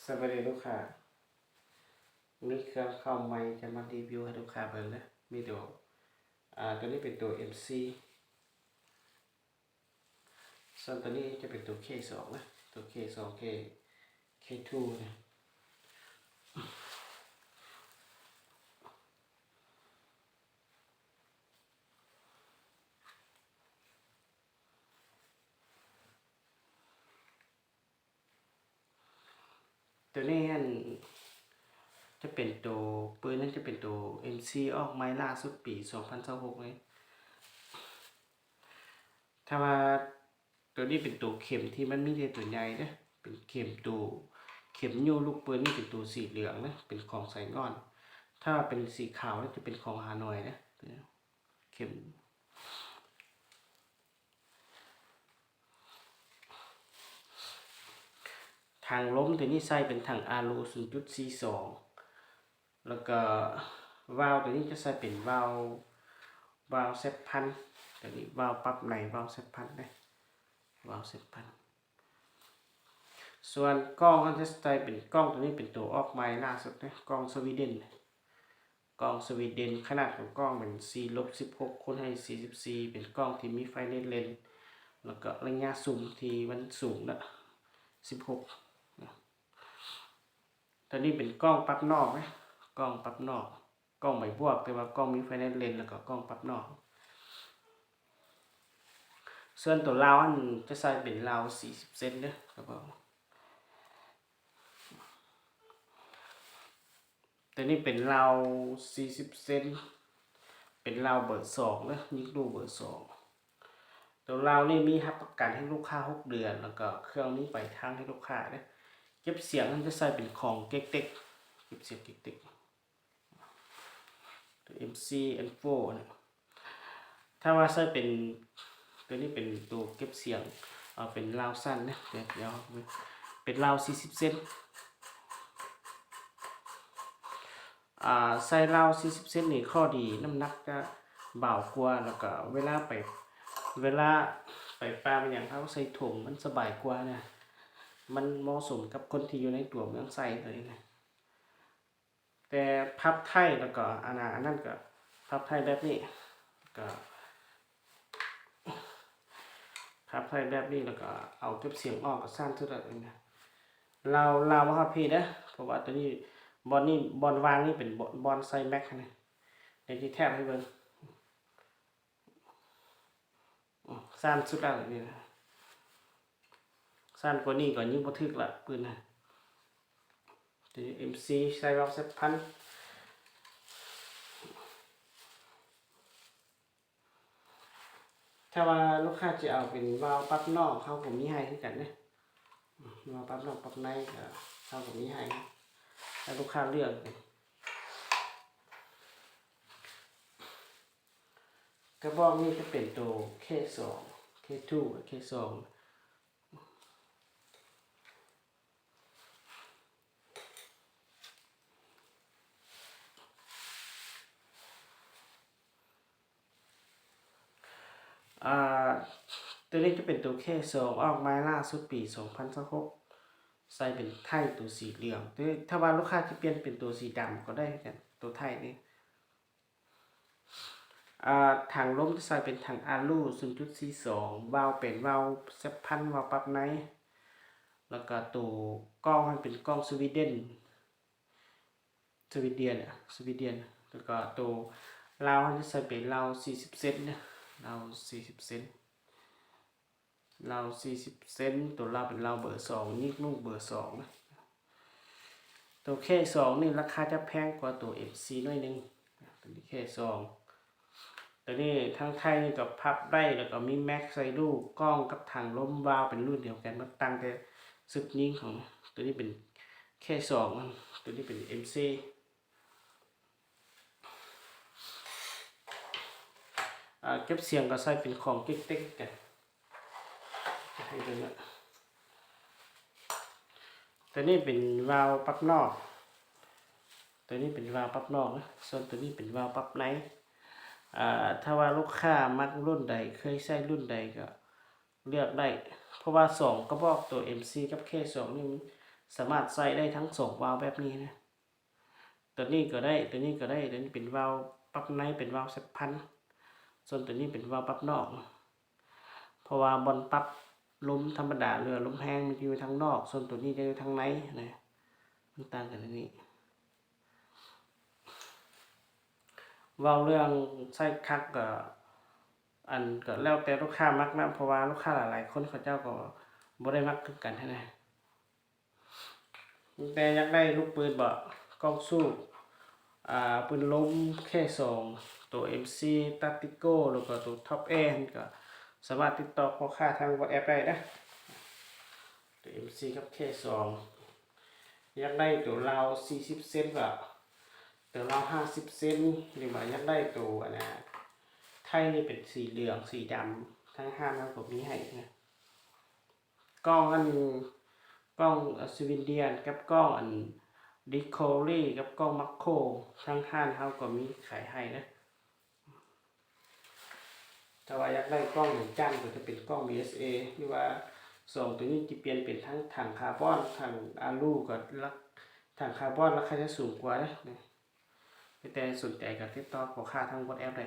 ສະບາຍດີລູກຄ້າ ມີເຄື່ອງເຂົ້າໃໝ່ຈະມາຣີວິວໃຫ້ລູກຄ້າເບິ່ງເດີ. ມີໂຕ ອາ ໂຕນີ້ເປັນໂຕເອັມຊີ ສ່ວນໂຕນີ້ຈະເປັນໂຕເຄສອງນະ ໂຕເຄສອງ ເຄ ເຄທູນະ. ໂຕນີ້ຫັ້ນຈະເປັນໂຕ ປືນນັ້ນຈະເປັນໂຕເອັມຊີ ອອກໃໝ່ລ່າສຸດປີສອງພັນຊາວຫົກເລີຍ. ຖ້າວ່າໂຕນີ້ເປັນໂຕເຂັມທີ່ມັນມີແຕ່ໂຕໃຫຍ່ເດ້ ເປັນເຂັມໂຕ ເຂັມຍູ້ລູກປືນນີ້ເປັນໂຕສີເຫຼືອງເດ້ ເປັນຂອງໄຊງ່ອນ. ຖ້າວ່າເປັນສີຂາວນີ້ຈະເປັນຂອງຮານອຍເດ້ ເຂັມ. ຖັງລົມໂຕນີ້ໃສ່ເປັນຖັງອາລູ ສູນຈຸດສີ່ສອງ ແລ້ວກໍວາວໂຕນີ້ຈະໃສ່ເປັນວາວ ວາວແຊັບພັນ ໂຕນີ້ວາວປັບໃນ ວາວແຊັບພັນເດ້ ວາວແຊັບພັນ. ສ່ວນກ້ອງເຮົາຈະໃສ່ເປັນກ້ອງ ໂຕນີ້ເປັນໂຕອອກໃໝ່ລ່າສຸດເດ້ ກ້ອງສະວີເດັນ. ກ້ອງສະວີເດັນ ຂະໜາດຂອງກ້ອງເປັນສີ່ລົບສິບຫົກຄູນໃຫ້ສີ່ສິບສີ່ ເປັນກ້ອງທີ່ມີໄຟໃນເລນ ແລ້ວກໍໄລຍະຊູມທີ່ມັນສູງນະ ສິບຫົກນະ. ໂຕນີ້ເປັນກ້ອງປັບນອກນະ ກ້ອງປັບນອກ ກ້ອງໃບບວກ ແຕ່ວ່າກ້ອງມີໄຟໃນເລນ ແລ້ວກໍກ້ອງປັບນອກ. ສ່ວນໂຕລາວຫັ້ນຈະໃສ່ເປັນລາວສີ່ສິບເຊັນເດີ ກະບອກ. ໂຕນີ້ເປັນລາວສີ່ສິບເຊັນ ເປັນລາວເບີສອງເດີ ຍິງລູກເບີສອງ. ໂຕລາວນີ້ມີຮັບປະກັນໃຫ້ລູກຄ້າຫົກເດືອນ ແລ້ວກໍເຄື່ອງມີປາຍທາງໃຫ້ລູກຄ້າເດີ. ເກັບສຽງຫັ້ນຈະໃສ່ເປັນຂອງເກັກເຕັກ ເກັບສຽງເກັກເຕັກ. ໂຕເອັມຊີ ເອັມໂຟ ນະ ຖ້າວ່າໃສ່ເປັນ ໂຕນີ້ເປັນໂຕເກັບສຽງ ເອົາເປັນລາວສັ້ນນະ ດຽວ ເປັນລາວສີ່ສິບເຊັນ. ອາ ໃສ່ລາວສີ່ສິບເຊັນນີ້ ຂໍ້ດີນ້ຳໜັກຈະເບົາກວ່າ ແລ້ວກໍເວລາໄປ ເວລາໄປປ່າໄປຫຍັງ ເຮົາໃສ່ຖົງມັນສະບາຍກວ່ານະ ມັນເໝາະສົມກັບຄົນທີ່ຢູ່ໃນຕົວເມືອງໄຊໂຕນີ້ນະ. ແຕ່ພັບໄທ້ ແລ້ວກໍອັນນະ ອັນນັ້ນກໍພັບໄທ້ແບບນີ້ ກໍພັບໄທ້ແບບນີ້ ແລ້ວກໍເອົາເກັບສຽງອອກ ກໍສັ້ນສຸດແລ້ວນະ. ລາວ ລາວມາຮອດພີ້ເດີ ເພາະວ່າໂຕນີ້ ບ່ອນນີ້ ບ່ອນວາງນີ້ເປັນບ່ອນ ບ່ອນໃສ່ແມັກຫັ້ນນະ. ດຽວຊິແທບໃຫ້ເບິ່ງ. ອືມ ສັ້ນສຸດແລ້ວນີ້ນະ ສັ້ນກວ່ານີ້ກໍຍິງບໍ່ຖືກລະປືນນະ. ໂຕນີ້ເອັມຊີ ໃສ່ວາວແຊັບພັນ. ຖ້າວ່າລູກຄ້າຈະເອົາເປັນວາວປັບນອກ ເຮົາກໍມີໃຫ້ຄືກັນເດ້ ອືມ ວາວປັບນອກປັບໃນກໍ ເຮົາກໍມີໃຫ້ ໃຫ້ລູກຄ້າເລືອກ. ກະບອກນີ້ຈະເປັນໂຕເຄສອງ ເຄທູ ເຄສອງ. ອາ ໂຕນີ້ຈະເປັນໂຕເຄສອງ ອອກມາລ່າສຸດປີສອງພັນຊາວຫົກ ໃສ່ເປັນໄທ້ໂຕສີເຫຼືອງ. ໂຕ ຖ້າວ່າລູກຄ້າຈະປ່ຽນເປັນໂຕສີດຳກໍໄດ້ຄືກັນ ໂຕໄທ້ນີ້. ອາ ຖັງລົມຈະໃສ່ເປັນຖັງອາລູ ສູນຈຸດສີ່ສອງ ວາວເປັນວາວແຊັບພັນ ວາວປັບໃນ ແລ້ວກະໂຕກ້ອງຫັ້ນເປັນກ້ອງສະວີເດັນ ສະວີເດັນ ສະວີເດັນ ແລ້ວກະໂຕລາວຫັ້ນຈະໃສ່ເປັນລາວສີ່ສິບເຊັນເດີ ລາວສີ່ສິບເຊັນ. ລາວສີ່ສິບເຊັນ ໂຕລາວເປັນລາວເບີສອງ ຍິງລູກເບີສອງນະ. ໂຕເຄສອງນີ້ລາຄາຈະແພງກວ່າໂຕເອັມຊີໜ້ອຍໜຶ່ງ ໂຕນີ້ເຄສອງ. ໂຕນີ້ທາງໄທນີ້ກໍພັບໄດ້ ແລ້ວກໍມີແມັກໃສ່ລູກ ກ້ອງກັບຖັງລົມ ວາວເປັນລຸ້ນດຽວກັນໝົດ ຕ່າງແຕ່ຊຸດຍິງຂອງ ໂຕນີ້ເປັນເຄສອງ ໂຕນີ້ເປັນເອັມຊີ. ອາ ເກັບສຽງກໍໃສ່ເປັນຂອງເກັກເຕັກກັນ ໃຫ້ເບິ່ງນະ. ໂຕນີ້ເປັນວາວປັບນອກ ໂຕນີ້ເປັນວາວປັບນອກນະ ສ່ວນໂຕນີ້ເປັນວາວປັບໃນ. ອາ ຖ້າວ່າລູກຄ້າມັກລຸ້ນໃດ ເຄີຍໃຊ້ລຸ້ນໃດກໍ ເລືອກໄດ້ ເພາະວ່າສອງກະບອກໂຕເອັມຊີກັບເຄສອງນີ້ມັນ ສາມາດໃຊ້ໄດ້ທັງສອງວາວແບບນີ້ນະ. ຕົວນີ້ກໍໄດ້ ຕົວນີ້ກໍໄດ້ ຕົວນີ້ເປັນວາວປັບໃນ ເປັນວາວແຊັກພັນ ສ່ວນຕົວນີ້ເປັນວາວປັບນອກ. ເພາະວ່າບ່ອນປັບລົມທຳມະດາ ຫຼືວ່າລົມແຮງ ມັນຈະຢູ່ທາງນອກ ສ່ວນຕົວນີ້ຈະຢູ່ທາງໃນນະ ມັນຕ່າງກັນອັນນີ້. ເວົ້າເລື່ອງໃຊ້ຄັກກໍ ອັນ ກໍແລ້ວແຕ່ລູກຄ້າມັກນຳ ເພາະວ່າລູກຄ້າຫຼາຍໆຄົນເຂົາເຈົ້າກໍບໍ່ໄດ້ມັກຄືກັນຫັ້ນນະ. ແຕ່ຢາກໄດ້ລູກປືນເບາະ ກ້ອງສູບ ອ່າ ປືນລົມ ເຄສອງ ໂຕເອັມຊີ ຕາຕິໂກ ແລ້ວກໍໂຕທັອບແອຫັ້ນ ກໍສາມາດຕິດຕໍ່ພໍ່ຄ້າທາງ WhatsApp ໄດ້ນະ. ໂຕເອັມຊີກັບເຄສອງ ຢາກໄດ້ໂຕລາວສີ່ສິບເຊັນ ກໍໂຕລາວຫ້າສິບເຊັນ ຫຼືວ່າຢາກໄດ້ໂຕ ອັນນະ ໄທນີ້ເປັນສີເຫຼືອງ ສີດຳ ທາງຮ້ານເຮົາກໍມີໃຫ້ນະ. ກ້ອງອັນ ກ້ອງ ເອີ ຊີວິນເດຍນ ກັບກ້ອງອັນ ດິສຄັຟເວີຣີ ກັບກ້ອງມາໂຄຣ ທາງຮ້ານເຮົາກໍມີຂາຍໃຫ້ເດີ. ຖ້າວ່າຢາກໄດ້ກ້ອງຈັ່ງ ກໍຈະເປັນກ້ອງ ບີເອສເອ ຫຼືວ່າສອງໂຕນີ້ຈະປ່ຽນເປັນທັງຖັງຄາບອນ ຖັງອາລູ ກໍລາ ຖັງຄາບອນລາຄາຈະສູງກວ່າເດີ. ມີແຕ່ສົນໃຈກໍຕິດຕໍ່ພໍ່ຄ້າທາງ WhatsApp ໄດ້.